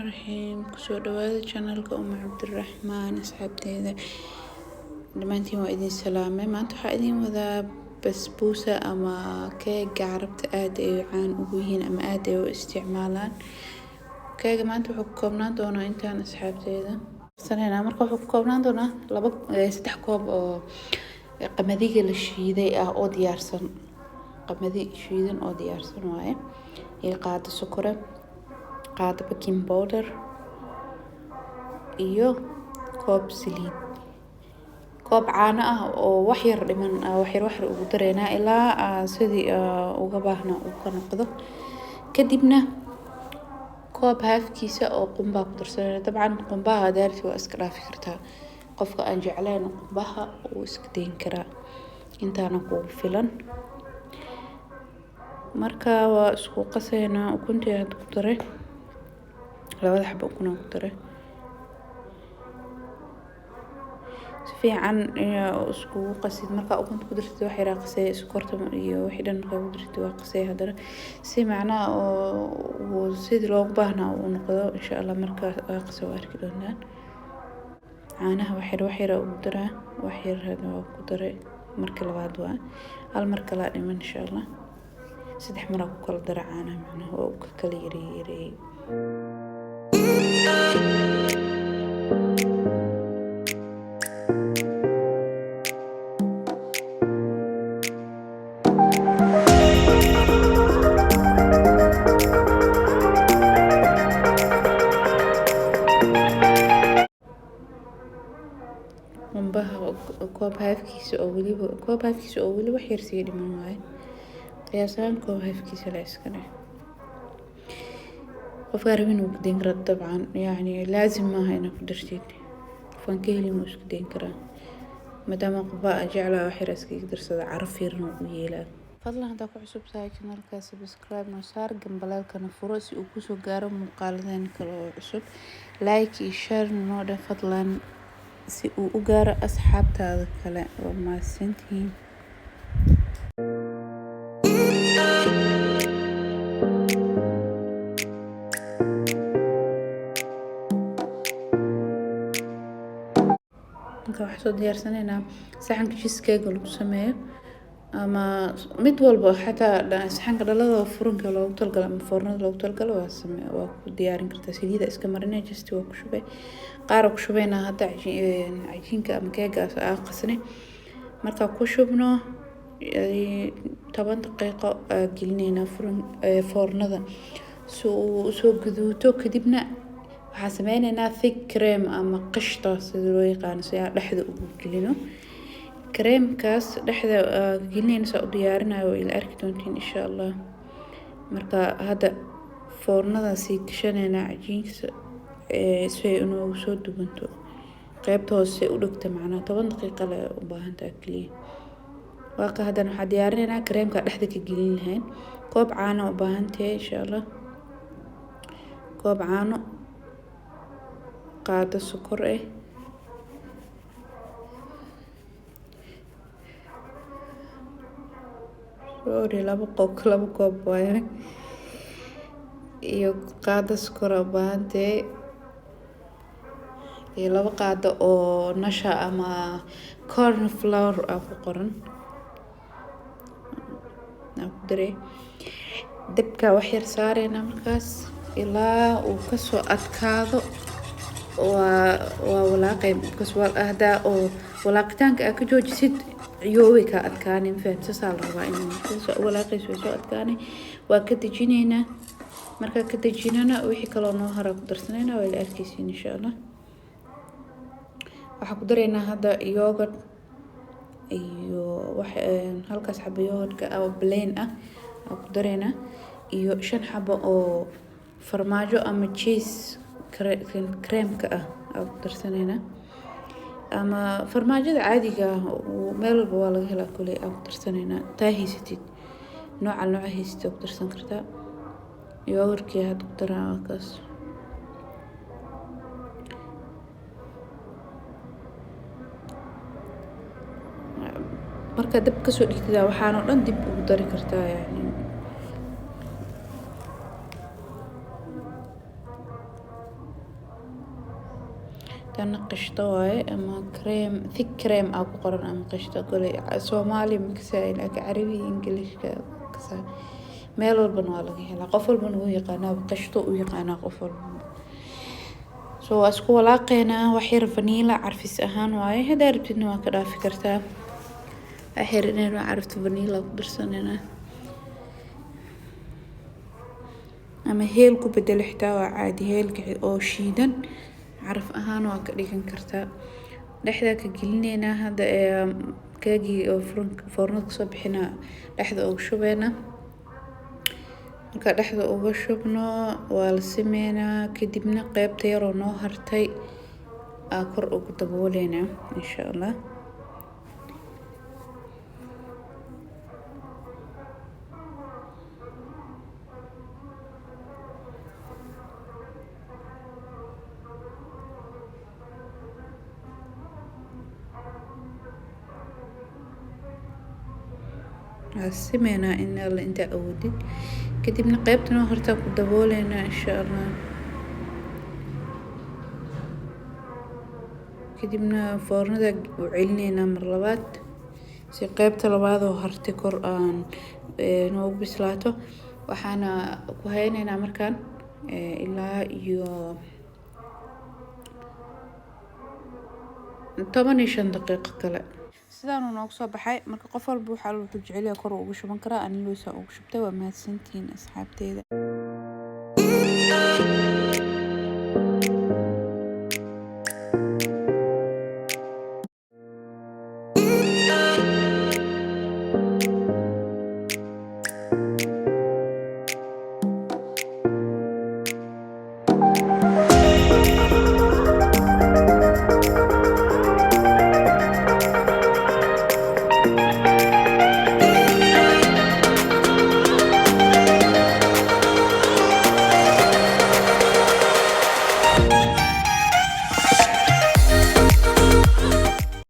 Raxiim. Kusoo dhawaada channelka Uma Cabdiraxmaan. Asxaabteeda dhammaantiin waa idin salaamay. Maanta waxaa idin wadaa basbuusa ama keega Carabta aad ay caan ugu yihiin ama aad ay u isticmaalaan. Keega maanta wuxuu ka koobnaan doonaa intaan, asxaabteeda. Saneynaa marka wuxuu ka koobnaan doonaa laba saddex koob oo qamadiga la shiiday ah oo diyaarsan, qamadi shiidan oo diyaarsan waaye, iyo qaado sokore, qaado baking powder iyo koob saliid, koob caano ah oo wax yar dhiman. Wax yar wax yar ugu dareynaa ilaa sidii uga baahna uu ka noqdo. Kadibna koob haafkiisa oo qumbaa ku darsanayna. Dabcan qumbaha daarti waa iska dhaafi kartaa, qofka aan jeclayn qumbaha wuu iska dayn karaa, intaana kugu filan. Marka waa isku qaseynaa. Ukuntii hadda ku daray, labada xabo ukun ku daray. Si fiican iskugu qasid. Markaa ukunta ku dartid, wax yaraa qasay. Sokorta iyo wixii dhan markaa ku dartid, waa qasay haddana si macnaha oo sidii loogu baahnaa uu noqdo, insha Allah. Markaa waa qasay, waa arki doontaan. Caanaha wax yar wax yar ugu daraa. Wax yar hadda waa ku daray, marka labaad waa hal mar kalaa dhiman, insha Allah. Saddex maraa ku kala dara caanaha, macnaha waa u kala yareeyay. Qumbaha koob haafkiisa oo weliba, koob haafkiisa oo weli wax yar sii dhiman waaye. Qiyaas ahaan koob haafkiisa la iska dheh. Qofkaa rabin wuu ku dayn karaa dabcan, yacni laazim maaha inaad ku dartid. Qofkaan ka helin wuu isku dayn karaa. Maadaama qumbaha aan jeclahay, wax yar iskaga darsada, caraf yarna u yeelaa. Fadlan haddaa ku cusub tahay channelka, subscribe noo saar, gambaleelkana furo si uu kusoo gaaro muuqaaladan kale oo cusub. Like iyo share noo dheh fadlan si uu u gaaro asxaabtaada kale. Waa mahadsantihiin. Marka waxaan soo diyaarsanaynaa saxanka cheesecake lagu sameeyo ama mid walba, xataa saxanka dhalada oo furanka loogu talagalo ama foornada loogu talagalo waa same, waa ku diyaarin kartaa. Saliida iska marinay, just waa ku shubay, qaar ku shubaynaa hadda cajiinka ama keegaas aa qasnay. Markaa ku shubno, 10 daqiiqo aa gelinaynaa furan foornada si uu usoo gaduuto. Kadibna waxaan sameyneynaa thick cream ama qishta sida loo yaqaano, si aan dhexda ugu gelino kareemkaas. Dhexda gelinayna saa u diyaarinayo waa ila arki doontiin, insha Allah. Marka hadda foornada sii gashaneynaa cajiinka si ay inoogu soo dubanto, qeybta hoose u dhigta, macnaha 10 daqiiqo le u baahan tahay kaliya. Waa ka haddana waxaa diyaarineynaa kareemka dhexda ka gelin lahayn. Koob caano u baahan tahay, insha Allah. Koob caano, qaado sokor ah, sorry, laba koob, 2 koob waaye, iyo qaado sokor u baahan tahay, iyo 2 qaado oo nasha ama corn flour aa ku qoran aa ku daray. Dabka wax yar saareyna markaas ilaa uu kasoo adkaado. Waa walaaqay because hadaa oo walaaqitaanka aa ka joojisid, ciyooway kaa adkaanay. Mafahant? Saasaa la rabaa in soo walaaqayso, way soo adkaanay. Waa ka dejinaynaa. Markaa ka dejinana, wixii kaloo noo hara ku darsanayna, waa ila arkeysiin, insha Allah. Waxaa ku daraynaa hadda yogurt iyo wax halkaas xabo yogurtka ah oo plain ah aa ku daraynaa, iyo shan xabo oo farmaajo ama cheese creamka ah aa ku darsanaynaa, ama farmaajada caadiga ah, meel walba waa laga helaa kuley, aa ku darsanaynaa. Taa haysatid, nooca haysatid waa ku darsan kartaa. Yogurtkii hadda ku daraa, waa kaas. Markaa dab kasoo dhigtid, waxaan oo dhan dib ugu dari kartaa yani. Tan qishto waaye ama cream, thick cream aa ku qoran ama qishto. Koley Soomaali ma kasaayi, laakiin Carabi, Englishka kasaa. Meel walbana waa laga helaa, qof walbana wuu yaqaanaa, qishto u yaqaanaa qof walba. So waa isku walaaqeynaa. Wax yar vanilla carfis ahaan waaye, haddaa rabtidna waa ka dhaafi kartaa. Wax yar inaynu carfto vanilla ku darsaneynaa, ama heel ku bedelo xitaa waa caadi. Heelka oo shiidan caraf ahaan waa ka dhigan kartaa. Dhexdaa ka gelineynaa hadda keegii oo foornada kasoo bixinaa, dhexda uga shubeynaa. Marka dhexda uga shubno, waa la simeynaa. Kadibna qeybta yaroo noo hartay aa kor ugu dabooleynaa, insha Allah. Waa simeynaa in alla intaa awoodid. Kadibna qeybta noo hartaa ku dabooleynaa, insha Allah. Kadibna foornada u celineynaa mar labaad si qeybta labaad oo hartay kor aan noogu bislaato. Waxaana ku hayneynaa markaan ilaa iyo 15 daqiiqo kale. Sidaanuu noogu soo baxay. Marka qof walba waxaa wuxuu jecel yahay kor ugu shuban karaa. Ani loosaa ugu shubtay. Waa mahadsantihiin, asxaabteeda.